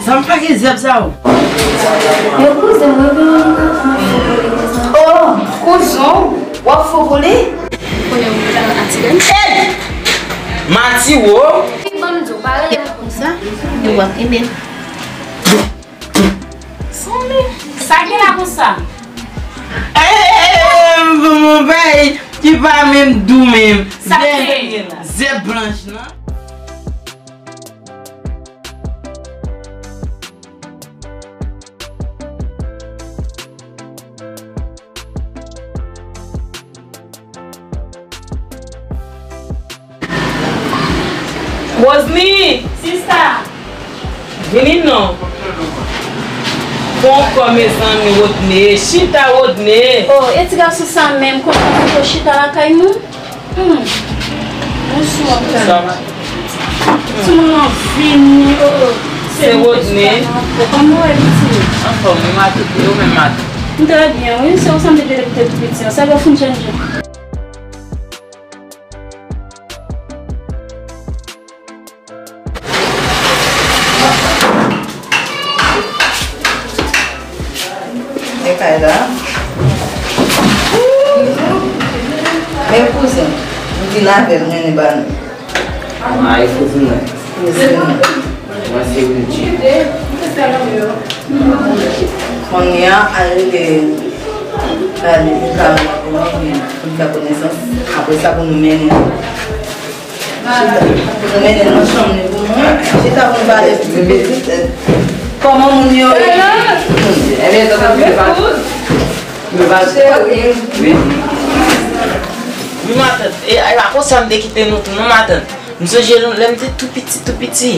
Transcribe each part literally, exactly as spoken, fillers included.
Sa m pa gen zèb sa yo. Yo kouzen mwen, Veronica, m ap fè pou li konsa. Oh, kouzen w, w ap fou pou li? Konnen ou pral atire m. Ey! Mati wo! Ban m di w, pa rele m konsa. E w ap kenbe m. Sanmi, sa gen la konsa? Ey, ey, ey, ey, m, m, m, bay, ki pa menm dou menm. Sa k te ye la? Zèb blanch lan. Rosny! Sista! Vini non. Ponkò mezanmi, Rodney. Chita, Rodney. Oh, e ti gason sa menm, konn pa pito chita lakay nou? Hmm. Bonswa. Sa va? Ti moun nan vini, oh, oh. Se Rodney. Kòman w ye, pitit? Anfòm, wi, matant. E ou menm, matant? M trè byen, wi. Se ou sa m te di depi te tou piti an. Sa va fin chanje. E kay la. Men kouzen, m vin avè l, mennen ba nou. Ah, e kouzen mwen. Kouzen mwen. Mwen se Wilky. Kounye a, al rele, al rele Carl la pou nou, pou nou fè konesans. Apre sa, pou nou mennen. Chita. Pou nou mennen nan chanm li pou nou. Chita pou nou pale ti pitit. Kòman moun yo ye? Ebyen, tande, m te pa, m te pa, wi. Wi, matant. E, e pa konsa m te kite nou tou, non, matant. M sonje lè m te tou piti, tou piti.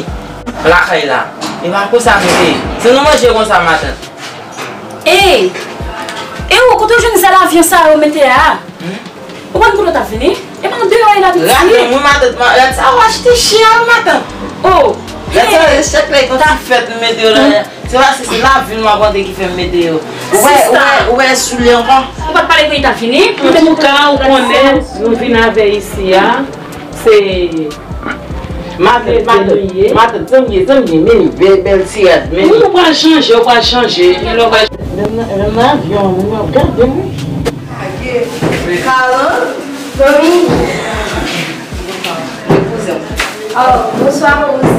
Lakay la. E pa konsa nou te ye. Se nou manje konsa, matant. Ey! E ou, kote w jwenn zèl avyon sa yo mete a? Hmm? Ou konn kote w t ap vini? E pa andeyò e la piti. Rad nan mwen, matant, ma-, rad sa ou achte chè a, matant. Oh! Rad sa, hey! Chak lè konn ti fèt nou mete yo la. Hmm? Se paske se lavi nou ap mande ki fè m mete yo. Ou wè, ou wè, ou wè soulye ankò? Ou pa t pale pou li t ap vini? Antouka, ou konnen, nou vin avè isi a. Se matant, matant, matant, zanmi, zanmi, men bèl, bèl ti rad, men. Wi, ou pral chanje, ou pral chanje. Men lè w pral. Menm nan, menm nan avyon, menm nan, gade, wi. Karan, zanmi. Oh, bonswa, Rose.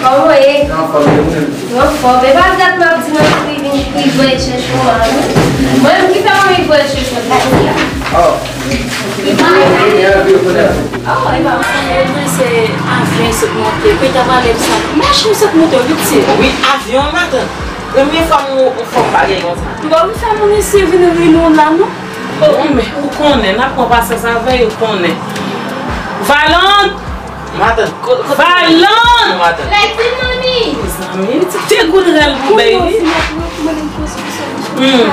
Kòman w ye? Mwen anfòm, e ou menm? Mwen anfòm. E pa dat m ap di mwen pou li vin, pou li voye chèche w la, non. Mwen menm ki fè manmi voye chèche w la. Oh. Li pa. Oh, e pa. Mwen se avyon sot monte. Wi, machin sot monte, wi, ti. Wi, avyon, matant. Premye fwa m wè yon fanm bagay konsa. Bon, wi, fè moun isi vin ri nou la, non? Oh, men, ou konnen, n ap pran pasyans avè yo, ou konnen. Valant! Matant, ko-, kote Valant! Matant. Lèk di manmi! Mezanmi, ti te goud rèl pou bèy, wi. Hmm.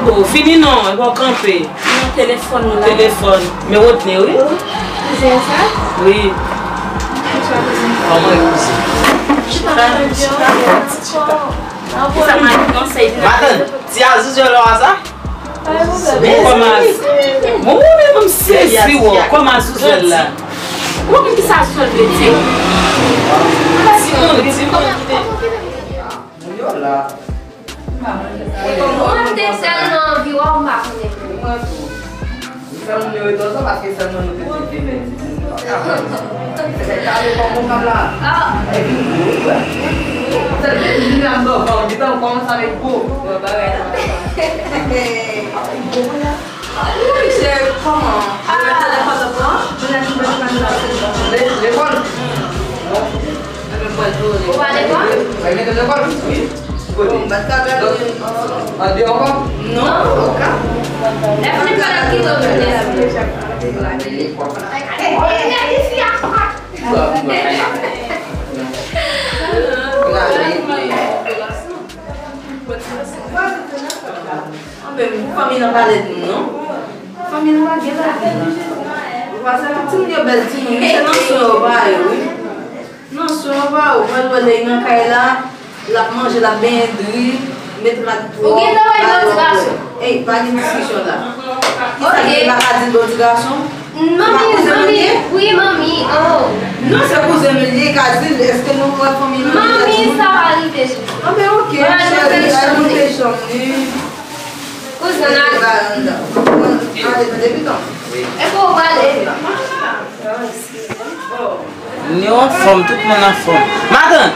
Oh, fini non, e pa w kanpe. Nan telefòn ou la. Telefòn. Men reteni, wi. Kouzen sa? Wi. Kòman e kouzen? Chita, chita, chita. Matant, ti a zouzèl la sa? Kòman? Mwen, mwen menm, m sezi, wè. Kòman zouzèl la? Ou konn ki sa zouzèl vle di? Timoun, timoun ki te. Mwen te tèlman anvi wè w, m pa konnen. Mwen tou. Sèl moun yo ret ansanm paske sèl moun nou te di vini. Se fè kare kòm ou kab la. Ah. Epi, wi, wi. Sèl te di vini andan, fò, di tan kòmanse avèk gwo. Bon, bagay la. Avèk gwo, la. Wi, se kòman? Ah. Ou mèt telefòn nan pran? Lekòl. Ou pa lekòl? Mwen mete lekòl, wi. Kote? An deyò ankò? Non. Lè fini pale ki wè mwen. Anben, fanmi nan pale di m non. Fanmi nan pa gen lavi. Ou pa sa, timoun yo bèl timoun, se nan son yo pa yo, wi. Nan son yo pa yo, mwen wè lè nan kay la, l ap manje, l ap benyen dri, met rad pwòp. Ou gentan wè yon ti gason. Ey, pa gen diskisyon la. Ok. Li pa ka di l bon ti gason? Manmi, manmi, wi, manmi, oh. Non, se kouzen m li ye, li ka di l, èske nou wè fanmi nan Manmi, sa pa rive. Ah, ben, ok, cheri, al monte chanm li. Kouzen, ale. Ale, tande, pitan. Epi w prale. Nou anfòm, tout moun anfòm. Matant,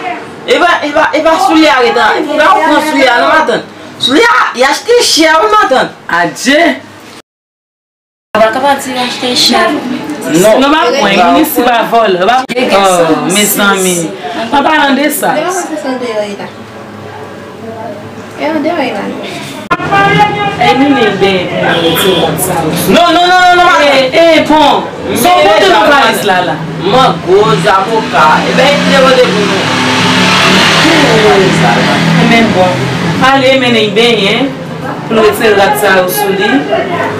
e pa, e pa, e pa soulye a ret an. Epi w pa pran soulye a non, matant. Soulye a, y achte chè wi, matant. Adje. Ou pa kapab di y achte chè. Non. Non, pa pran, minis pa vòlè. Oh, mezanmi. An palan de sa. E nou menm benyen pou mwen retire rad sa yo. Non, non, non, non, non, matant. E, e, bon. Sa w pote nan valiz la, la? Mango, zaboka. E ben, ki te pote pou nou? Ki valiz la, la? E men bon. Ale, mennen l benyen. Pou l retire rad sa yo sou li.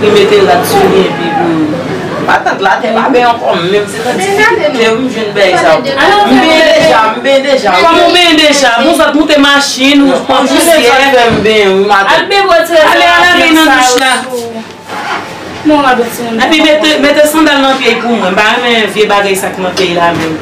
Li mete rad sou li epi pou Matant, latè pa byen ankò, menm se nan difikilte wi m jwenn bèy sa yo. M benyen deja, m benyen deja. Kòman w benyen deja? Bon, zòt moute machin, ou pran pousyè. Al bebe w tire. Ale, al lave nan douch la. Epi mete, mete sandal nan pye pou mwen. M pa renmen vye bagay sa k nan pye la menm.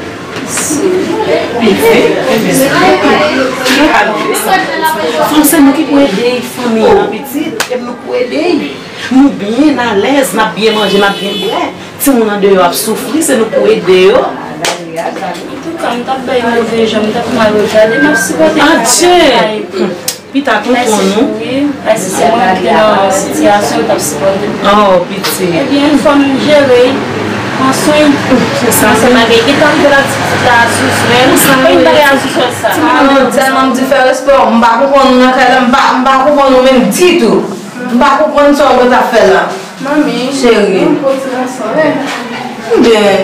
Fanm se nou ki pou ede fanmi an pitit, e nou pou ede. Nou byen alèz, n ap byen manje, n ap byen bwè. Timoun andeyò ap soufri, se nou pou ede yo. Antouka, m t ap bay move jan, m t ap mal regade, m ap sipòte. Adje! Pita konprann nou. Wi, paske se mwen ki te nan sitiyasyon, m t ap sipòte. Oh, pitit. Ebyen, fò m jere, pran swen. Se sa. Ansanm avèk li, tann pou la pitit la asou swen. Pou yon bagay asou swen sa. Timoun andeyò tèlman di fè respè w, m pa konprann nou nan kay la, m pa, m pa konprann nou menm ditou. M pa konprann sa w gentan ap fè la. Manmi, cheri. Mwen pote ansanm, wi. Ebyen,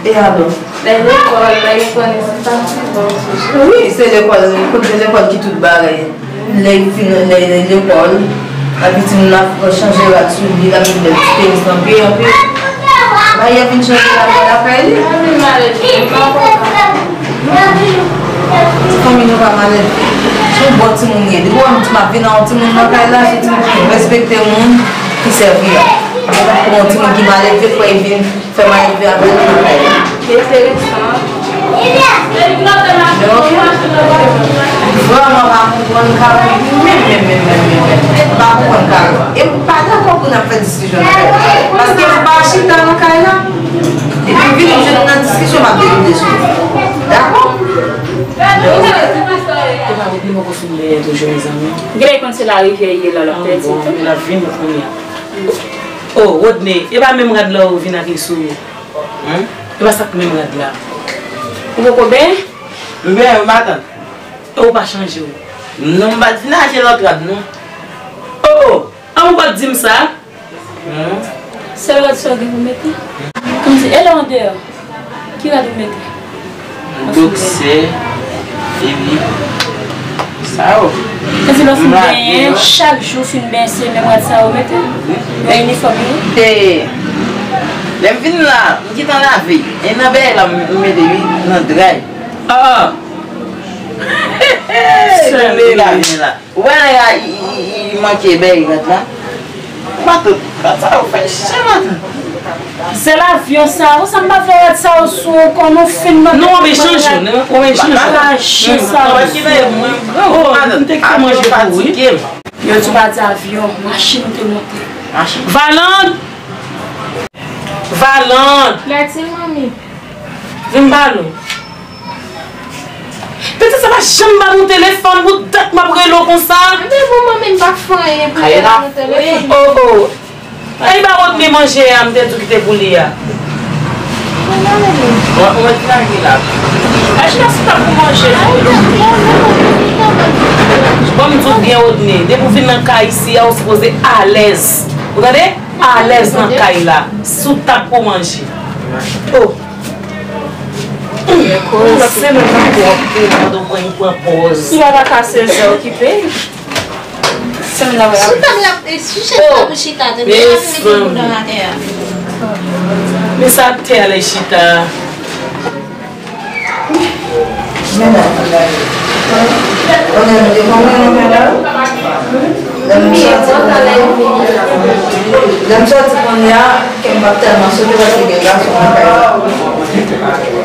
e alò? Lè lekòl, lè lekòl, se pa ti bon, se wi, se lekòl, kote lekòl ki tout bagay. Lè l fin, lè, lè lekòl, epi timoun ap chanje rad sou li, l ap vin bèl ti tenis nan pye, anpi Maya vin chanje rad la lakay li. Fanmi nou pa malelve. Se yon bon timoun ye. Depi w wè m di m ap vin ak yon timoun nan kay la, se yon timoun ki respekte moun, ki sèvi a. Mwen pa konn yon timoun ki malelve, fò e vin fè malelve avè l nan kay la. Enteresan. Donk, vrèman pa konprann Carole menm, menm, menm, menm, menm, menm. M pa konprann Carole. E m pa dakò pou n ap fè diskisyon nan kay la. Paske m pa chita nan kay la. Depi m vini, m jwenn nan diskisyon, m ap dekoute sou li. Dakò? E pa Rodney poko fin dèyè toujou, mezanmi. Gen lè konn se larivyè ye la, l ap pèdi tou. Bon, l ap vini kounye a. Oh, Rodney, e pa menm rad la ou vin ak li sou ou? Hmm? E pa sa k menm rad la? Ou poko benyen? M benyen, wi, matant. E ou pa chanje w? Non, m pa t vin achte lòt rad, non. Oh, oh! An ou pa t di m sa? Hmm? Sèl rad sa w gen pou mete? Kòmsi, e lè w andeyò? Ki rad ou mete? Boksè, epi sa yo. Kòmsi lè w fin benyen, chak jou w fin benyen, se menm rad sa yo w mete? Yon inifòm wi. E, lè m vin la, m gentan lave. E nan bèy la, m mete wi, nan dray. Ah! Sèl m lave la. Ou wè nèg la, li, li, li manke bèy rad la. Matant, rad sa yo fè chè, matant. Sèl avyon sa, ou sa m pa vle rad sa yo sou ou, kon nou fin nan. Non, men chanje, non, men chanje. Pa chanje sa. Mwen, mwen, mwen, oh, matant, m te kite manje pou ou, wi. Yo di pa di avyon, machin ou te monte. Machin. Valand! Valand! Lèti, manmi. Vin ba nou. Pitit sa pa janm ba nou telefòn, pou dat m ap rele w konsa. Men bon, manmi, m pa fè anyen pou li ba nou telefòn. Oh, oh. Ay, ba Rodney manje a, m te di w kite pou li a. Bon, mwen di lage la. Achina sou tab pou manje. Bon, m di w byen, Rodney, depi w vin nan kay isi a, ou sipoze alèz. Ou tande? Alèz nan kay la. Sou tab pou manje. Oh. Lòt semèn nan pou w ap pou w pran pòz. Si w pa kase zè okipe. Semèn nan w ap. Sou tab la, e, sou chèz la pou chita, tande. Mezanmi. Men sa atè a lè chita. Men la, men la. Konnen nou te konprann nou men la. Lè m sòti kounye a, lè m sòti kounye a, kè m p ap tèlman sote paske gen gason nan kay la.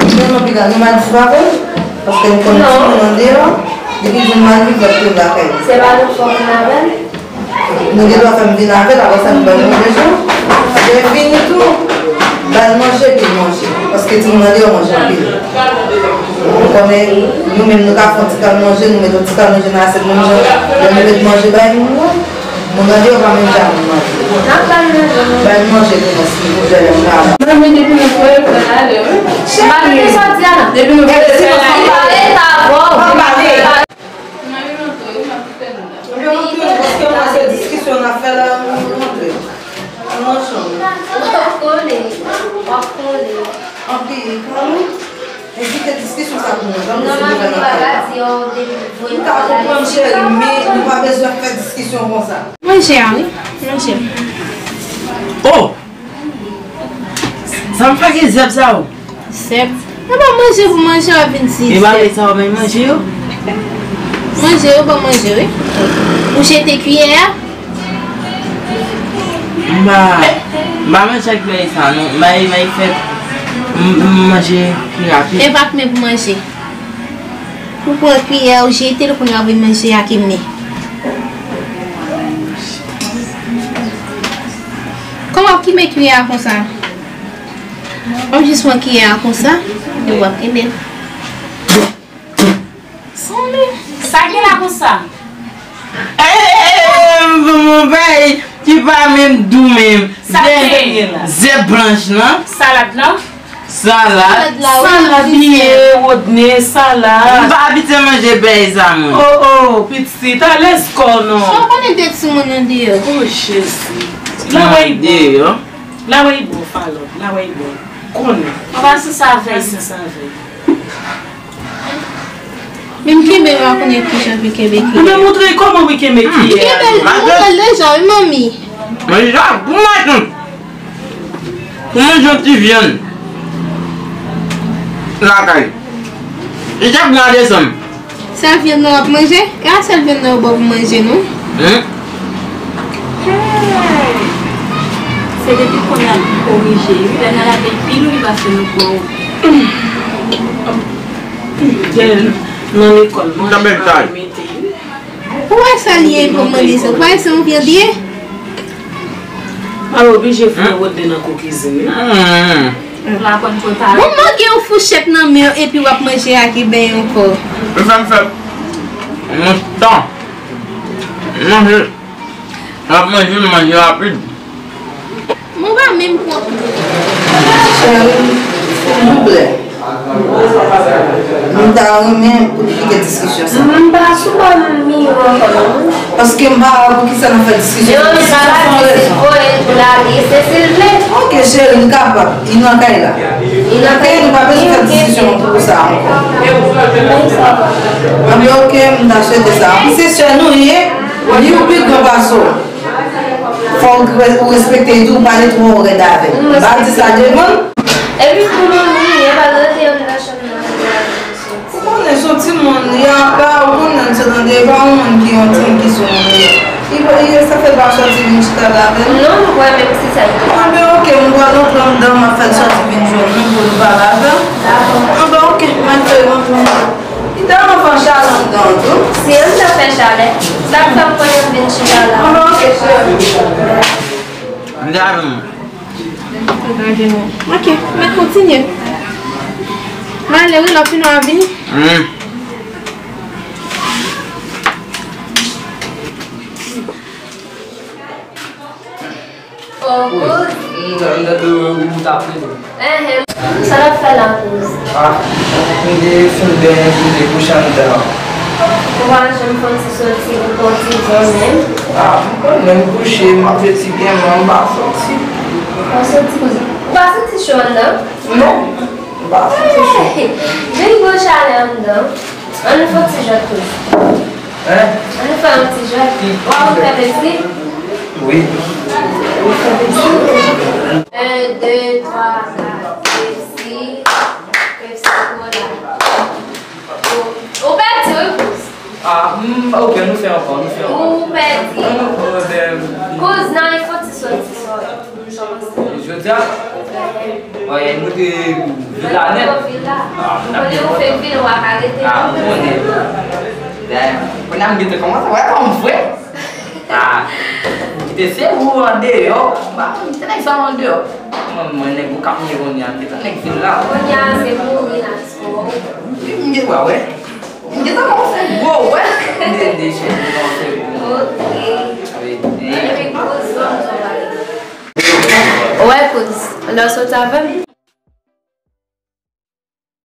Gen yon piga, gen mal di pa avè l, paske m konn timoun andeyò, depi l vin mal di, l ap tou lakay li. Se pa nou fòk vin avè l? Nou gen dwa fè m vin avè l, apre sa nou bay move jan. Lè vini tou, ba l manje, epi l manje. Paske timoun andeyò manje anpil. Ou konnen, nou menm nou ka fè yon ti kal manje, nou met yon ti kal manje nan asyèt menm jan. Lè nou met manje bay moun nan, moun andeyò pa menm jan moun manje. N ap ba l manje. Ba l manje tou nan silvouplè, lè m ka. Manje depi nou fè l fè ale, wi. Chak moun ki sòti a la. Depi nou fè l fè ale. Pale, pa bon. Mwen vin antre, wi, m ap fè l la. Ebyen, antre, paske mwen se diskisyon n ap fè la, nou antre. Nou nan chanm. W ap kole, w ap kole. Anpil, kòman? Evite diskisyon sa pou mwen, jan nou se devan nan kay la. Ou ka konprann, cheri, men nou pa bezwen fè diskisyon konsa. Manje a, wi. Manje. Oh! Sa m fè gen zèb sa yo? Zèb? E pa manje pou manje w ap vin di zèb. E pa vle sa w bay manje yo? Manje yo, ban manje, wi. Ou jete kiyè a? M pa, m pa manje ak kiyè sa, non. M bay, m bay fè m, m manje pi rapid. E pa k men pou manje. Ou pran kiyè, ou jete l, kounye a w vin manje ak men. Kòman w ap kenbe kiyè a konsa? W ap jis pran kiyè a konsa, epi w ap kenbe l. Sonny, sa gen la konsa? Eh, eh, eh, eh, m ban m yon bagay ki pa menm dou menm. Sa k te gen la? Zèb blanch lan. Salad lan? Salad. Salad la, wi, salad, byen, Rodney, salad. M pa abitye manje bagay sa, mwen. Oh, oh, pitit, alèz kò w non. Sa w konnen de timoun nan deyò? Oh, Jezi. La wè y bon. Deyò. La wè y bon, Falòt. La wè y bon. Konnen. Anba sou savèy. Anba sou savèy. Men m kenbe, m pa konnen kijan pou kenbe kiyè. Ou te montre kòman pou kenbe kiyè a. Kenbe l, montre l deja, wi, manmi. Manje a pou maten. Pou manje yon ti vyann lakay. E chak mwa desanm. Sèl vyann nan w ap manje? E a sèl vyann nan yo ba w pou manje, non? Hen? Hey! Se depi kounye a pou korije, wi. Lè n al avè l pi lwen, li pa fè nou kwè w. Nan lekòl, manje pa mete, wi. Ou wè sa l ye pou mande sa? Ou pa wè se yon vyann li ye? Al oblije fè wòt de nan kou kizin, wi. Ou pa konn prepare. Bon, mwen gen yon fouchèt nan men w epi w ap manje ak ebèy ankò. Ou fè m fè yon tan. Manje. M ap manje, m manje rapid. Mwen pa menm konprann. Cheri, silvouplè. M ta renmen pou nou kite diskisyon sa. M pa sou bò m menm ankò non. Paske m pa wè poukisa n ap fè diskisyon. Diskisyon san rezon. Voye l pou l ale, se si l vle. Ok, cheri, m kapab. Li nan kay la. Li nan kay la. Ok, nou pa bezwen fè diskisyon pou sa ankò. Anben, ok, m ta swete sa. Anplis se sè nou ye, li ou pi gran pase w. Fò w re-, ou respekte li tou, ou pale twò rèd avè l. M pa di sa devan l. Epi pou nou, nou, li pa rete anndan chanm nan. Ou konnen se yon timoun, li anba, ou konnen l sot anndan, e pa yon moun ki yon timoun ki sou moun li. Li pa, li, sa fè l pa sòti vin chita la avè nou? Non, m kwè menm si sa. Anben, ok, m pral antre anndan, m ap fè l sòti vin jwenn nou pou nou pale avè l. Dakò. Anben, ok, m ap fè l rantre anndan. Li tèlman fè chalè anndan tou. Si, an ta fè chalè. Sa k fè m konnen m vin chita la. Anben, ok, cheri. M te avè m. Ok, mwen kontinye. Mwen ale wi, lè w fini w a vini. Wi. M ta, m ta dwe ou t ap rele. Enhen. Sa n ap fè la, Kouz? Ah, m te fin benyen, m te kouche anndan an. Ou pa janm fè yon ti soti pou pran ti jan menm? Ah, m konn menm kouche, m ap fè ti byen, men m pa soti. Ou pa soti? Ou pa santi cho anndan? Non, m pa santi cho. Hey! Vin gwo chalè anndan. Ann fè yon ti jwèt, Kouz. Hein? Ann fè yon ti jwèt. Ou ap fè Pepsi? Wi. Ou fè Pepsi? Un, deux, trois, quatre. Pepsi, Pepsi Cola. Ou, ou pèdi, wi, Kouz. Ah, hmm, ok, nou fè ankò, nou fè ankò. Ou pèdi. Kouz nan yon fon ti sòti sòti. Jodi a, wè, nou te vila nèt. Vila. Konnen ou fè vil, w ap arete. Ah, m konnen. Dayè, kounye a m gentan kòmanse wè kòm frè. Ah, m kite se ou andeyò. Ba, m te nèg sa andeyò. Mwen, mwen nèg ou kap mwen kounye a, m te nèg vil la. Kounye a se mouri nan ti kò. M gen wè, wè. M gentan kòmanse gwo, wè. M te deje, m kòmanse gwo. Ok. Sa vle di, Epi kouz, zòn, zòn, zòn. Wè kouz, lè w soti avè m,